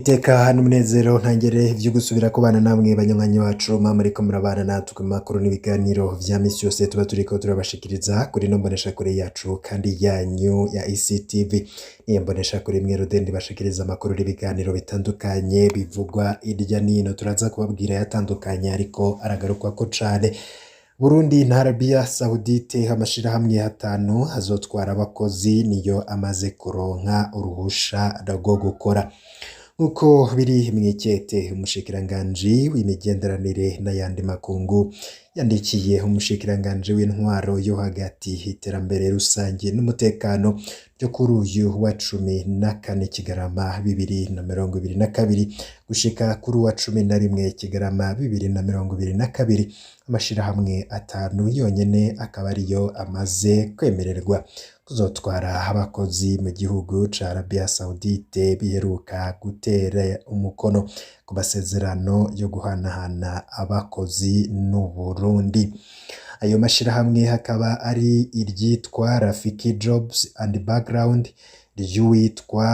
Niteka n'umunezero ntangere vyo gusubira kubana namwe banywanyi bacu mwa muriko murabana natwe mu makuru n'ibiganiro vya misi yose tuba turiko turabashikiriza kuri no mboneshakure yacu kandi yanyu ya ECTV. Niyo mboneshakure imwe rudende bashikiriza amakuru n'ibiganiro bitandukanye bivugwa irya nino. Turaza kubabwira yatandukanye ariko aragarukwako cane. Burundi na Arabia Saudite, amashirahamwe atanu azotwara abakozi niyo amaze kuronka uruhusha rwo gukora. Nk'uko biri mw'ikete umushikiranganji w'imigenderanire n'ayandi makungu yandikiye umushikiranganji w'intwaro yo hagati, iterambere rusange n'umutekano ryo kuri uyu wa 14 Kigarama 2022 gushika kuri uwa 11 Kigarama 2022, amashirahamwe atanu yonyene akaba ariyo amaze kwemererwa kuzotwara abakozi mu gihugu ca Arabia Saudite, biheruka gutera umukono ku masezerano yo guhanahana abakozi n'Uburundi. Ayo mashirahamwe akaba ari iryitwa Rafiki Jobs and Background ry'uwitwa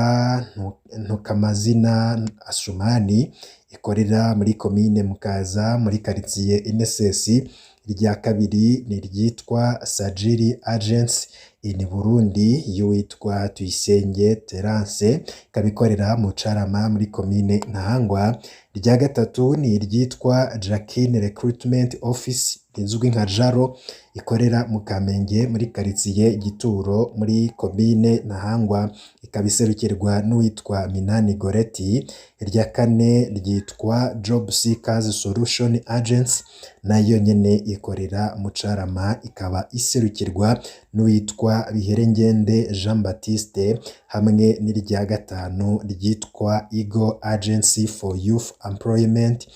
Ntukamazina Asumani, ikorera muri komine Mukaza muri karitsiye Inesesi. Irya kabiri ni iryitwa Sajiri Agency in Burundi y'uwitwa Tuyisenge Terence, ikaba ikorera mu Carama muri komine Ntahangwa. Irya gatatu ni iryitwa Jacqueline Recruitment Office rizwi nka Jaro, ikorera mu Kamenge muri karitsiye Gituro muri komine Ntahangwa, ikaba iserukirwa n'uwitwa Minani Goreti. Irya kane ryitwa Job Seekers Solution Agency, nayo nyene ikorera mu Carama, ikaba iserukirwa n'uwitwa Biherengende Jean Baptiste, hamwe n'irya gatanu ryitwa Eagle Agency for Youth Employment,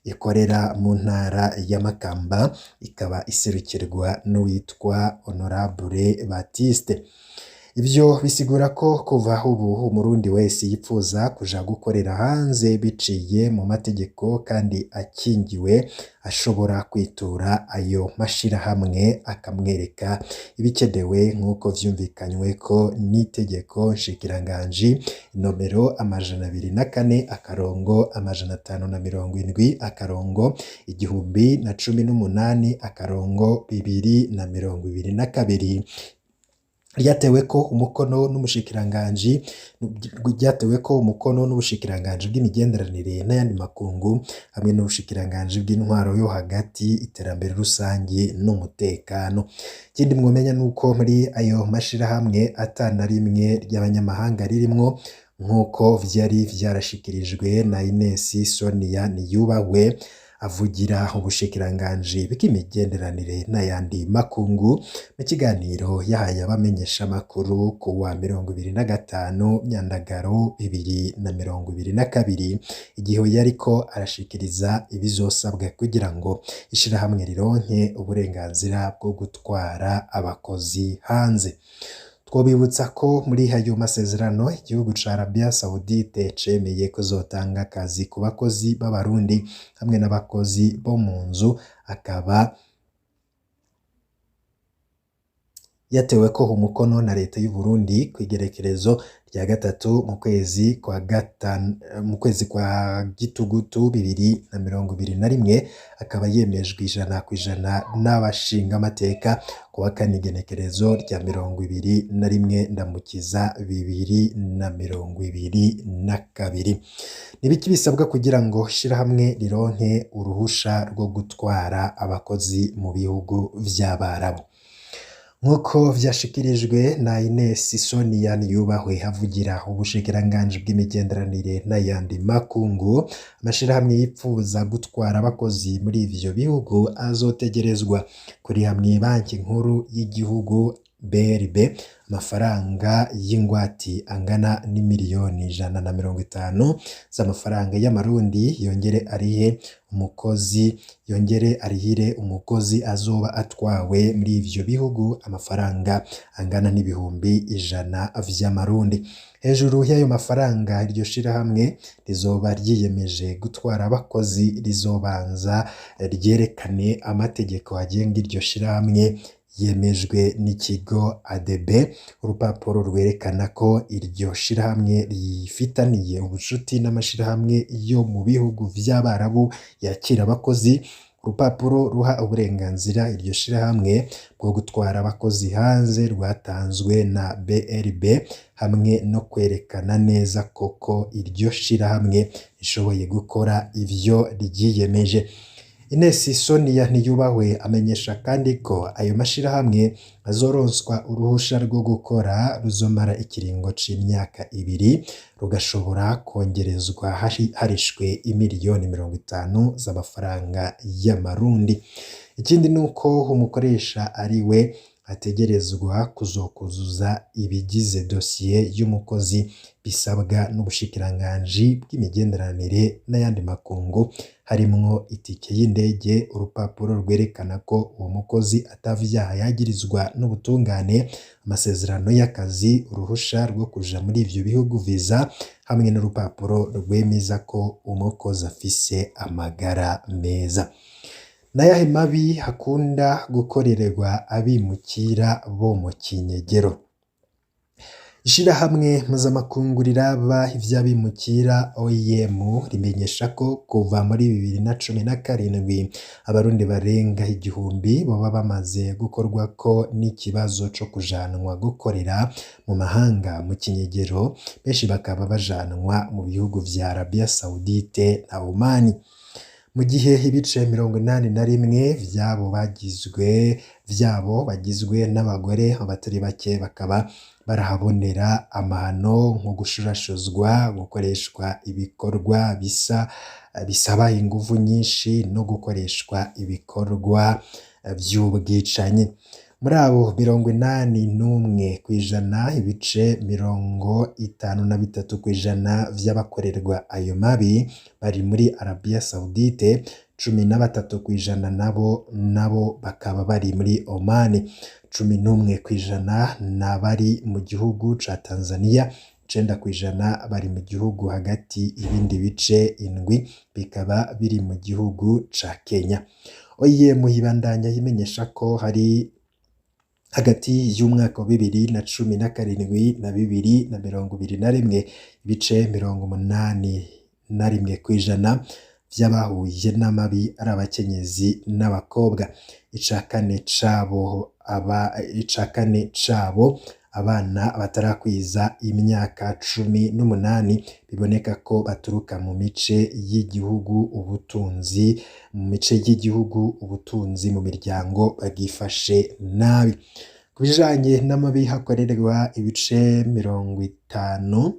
ikorera mu ntara ya Makamba, ikaba iserukirwa n'uwitwa Honorable Baptiste. Ivyo bisigura ko kuva ubu Umurundi wese yipfuza kuja gukorera hanze biciye mu mategeko kandi akingiwe ashobora kwitura ayo mashirahamwe akamwereka ibikenewe, nk'uko vyumvikanyweko n'itegeko nshikiranganji nomero 204-570-1018-2022, ryateweko umukono n'ubushikiranganji bw'imigenderanire n'ayandi makungu hamwe n'ubushikiranganji bw'intwaro yo hagati, iterambere rusangi n'umutekano. Ikindi mwomenya nuko muri ayo mashirahamwe ata na rimwe ry'abanyamahanga ririmwo, nk'uko vyari vyarashikirijwe na Ines Sonia Niyubahwe, avugira ubushikiranganji bw'imigenderanire n'ayandi makungu, mu kiganiro yahaye abamenyeshamakuru ku wa 25 Nyandagaro 2022, igihe yariko arashikiriza ibizosabwa kugira ngo ishirahamwe rironke uburenganzira bwo gutwara abakozi hanze. Twobibutsa ko muri ayo masezerano igihugu ca Arabia Saudite cemeye kuzotanga akazi ku bakozi b'Abarundi hamwe n'abakozi bo mu nzu, akaba yateweko umukono na leta y'u Burundi kw'igerekerezo rya 3 mu kwezi kwa Gitugutu 2021, akaba yemejwe 100% n'abashingamateka ku wa kane igenekerezo rya 21 Ndamukiza 2022. Nibiki bisabwa kugira ngo ishirahamwe rironke uruhusha rwo gutwara abakozi mu bihugu vy'Abarabu? Nk'uko vyashikirijwe na Ines Sonia Niyubahwe, avugira ubushikiranganji bw'imigenderanire n'ayandi makungu, amashirahamwe yipfuza gutwara abakozi muri ivyo bihugu azotegerezwa kuriha mw'ibanki nkuru y'igihugu BRB amafaranga y'ingwati angana n'imiliyoni 150 z'amafaranga y'Amarundi, yongere arihire umukozi azoba atwawe muri ivyo bihugu amafaranga angana n'100,000 vy'Amarundi. Hejuru y'ayo mafaranga, iryo shirahamwe rizoba ryiyemeje gutwara abakozi rizobanza ryerekane amategeko agenga iryo shirahamwe. yemejwe n'ikigo ADB, urupapuro rwerekana ko iryo shirahamwe rifitaniye ubucuti n'amashirahamwe yo mu bihugu vy'Abarabu yakira abakozi, urupapuro ruha uburenganzira iryo shirahamwe bwo gutwara abakozi hanze rwatanzwe na BRB, hamwe no kwerekana neza koko iryo shirahamwe rishoboye gukora ivyo ryiyemeje. Ines Sonia Ntiyubahwe amenyesha kandi ko ayo mashirahamwe azoronswa uruhusha rwo gukora ruzomara ikiringo c'imyaka 2, rugashobora kongerezwa harishwe imiliyoni 50 z'amafaranga y'amarundi. Ikindi nuko umukoresha ari we ategerezwa kuzokuzuza ibigize dosiye y'umukozi bisabwa n'ubushikiranganji bw'imigenderanire n'ayandi makungu, harimwo itike y'indege, urupapuro rwerekana ko uwo mukozi atavyaha yagirizwa n'ubutungane, amasezerano y'akazi, uruhusha rwo kuja muri ivyo bihugu visa, hamwe n'urupapuro rwemeza ko umukozi afise amagara meza. N'ayahe mabi hakunda gukorerwa abimukira bo mu kinyegero? Ishirahamwe mpuzamakungu riraba ivy'abimukira OIM rimenyesha ko kuva muri 2017 abarundi barenga 1000 boba bamaze gukorwako n'ikibazo co kujanwa gukorera mu mahanga mu kinyegero, benshi bakaba bajanwa mu bihugu vya Arabia Saudite na Oman. Mu gihe ibice 81 vyabo bagizwe n'abagore, abatari bake bakaba barahabonera amahano nko gushurashuzwa, gukoreshwa ibikorwa bisaba inguvu nyinshi no gukoreshwa ibikorwa vy'ubwicanyi. Muri abo 81%, ibice 53% vy'abakorerwa ayo mabi bari muri Arabia Saudite, 13% nabo bakaba bari muri Oman, 11% n'abari mu gihugu ca Tanzania, 9% bari mu gihugu hagati, ibindi bice 7 bikaba biri mu gihugu ca Kenya. OIM ibandanya imenyesha ko hari hagati y'umwaka wa 2017 na 2021 ibice 81% vy'abahuye n'amabi ari abakenyezi n'abakobwa, ica kane cabo abana batarakwiza imyaka 18, biboneka ko baturuka mu mice y'igihugu ubutunzi mu miryango bwifashe nabi. Ku bijanye n'amabi hakorerwa ibice 50%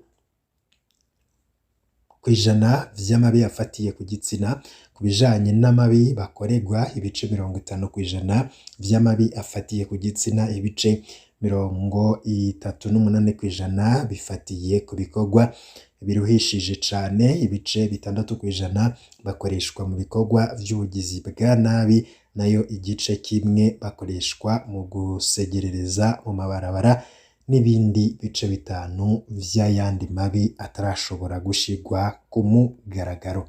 vy'amabi afatiye ku gitsina, ku bijanye n'amabi bakorerwa ibice 50% vy'amabi afatiye ku gitsina, ibice 38% bifatiye ku bikorwa biruhishije cane, ibice 6% bakoreshwa mu bikorwa vy'ubugizi bwa nabi, nayo igice kimwe bakoreshwa mu gusegerereza mu mabarabara n'ibindi bice 5 vy'ayandi mabi atarashobora gushirwa ku mugaragaro.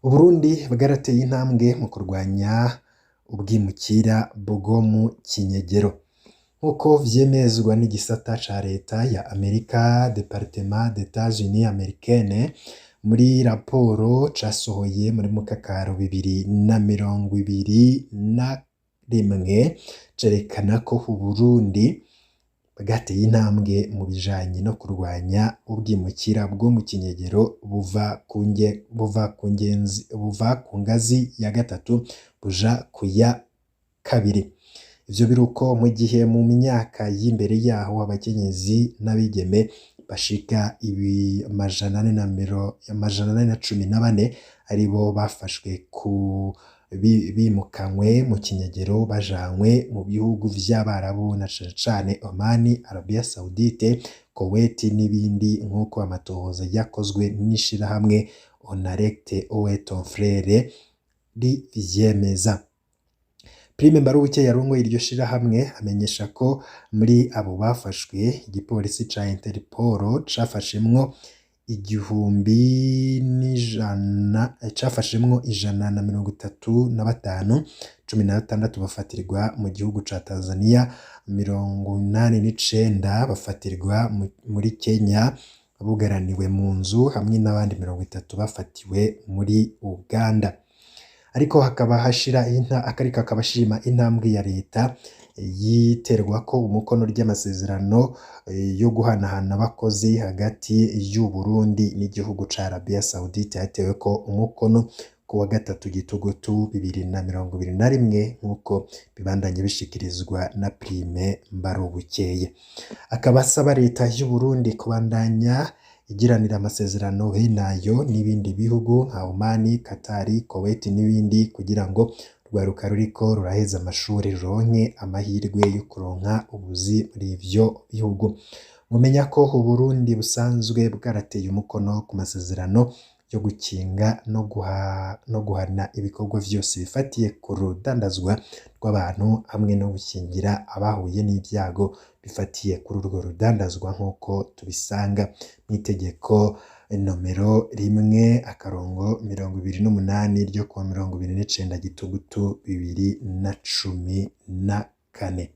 Uburundi bwarateye intambwe mu kurwanya ubwimukira bwo mu kinyegero, nk'uko vyemezwa n'igisata ca leta ya Amerika, Departement d'Etats-Unis Américaine, muri raporo casohoye muri mukakaro 2021, cerekana ko Uburundi bwateye intambwe mu bijanye no kurwanya ubwimukira bwo mu kinyegero buva ku ngazi ya 3 buja ku ya 2. Ivyo biruko mu gihe mu myaka y'imbere yaho abakenyezi n'abigeme bashika 414 aribo bafashwe ku bimukanywe mu kinyegero bajanywe mu bihugu vy'Abarabu na cane cane Oman, Arabia Saudite, Kuwait n'ibindi, nk'uko amatohoza yakozwe n'ishirahamwe Onarecte Oeton Frere rivyemeza. Prime Mbarubuke yarongoye iryo shirahamwe amenyesha ko muri abo bafashwe igipolisi ca Interpol cafashemwo 1,100, cafashemwo 135, 16 bafatirwa mu gihugu ca Tanzania, 89 bafatirwa muri Kenya bugaraniwe mu nzu, hamwe n'abandi 30 bafatiwe muri Uganda. Ariko hakaba hashira inta akariko akaba ashima intambwe ya leta yiterwako umukono ry'amasezerano yo guhanahana abakozi hagati y'u Burundi n'igihugu ca Arabia Saoudite, yateweko umukono ku wa gatatu Gitugutu 2021, nk'uko bibandanye bishikirizwa na Prime Mbarubukeye. Akaba asaba leta y'u Burundi kubandanya igiranira amasezerano bene ayo n'ibindi bihugu nka Oman, Qatar, Kuwait n'ibindi, kugira ngo urwaruka ruriko ruraheza amashuri ruronke amahirwe yo kuronka ubuzi muri ivyo bihugu. Mumenya ko Uburundi busanzwe bwarateye umukono ku masezerano yo gukinga no guhana ibikorwa vyose bifatiye ku rudandazwa rw'abantu, hamwe no gukingira abahuye n'ivyago bifatiye kuri urwo rudandazwa, nk'uko tubisanga mw'itegeko nomero 1-28 ryo kuwa 29 Gitugutu 2014.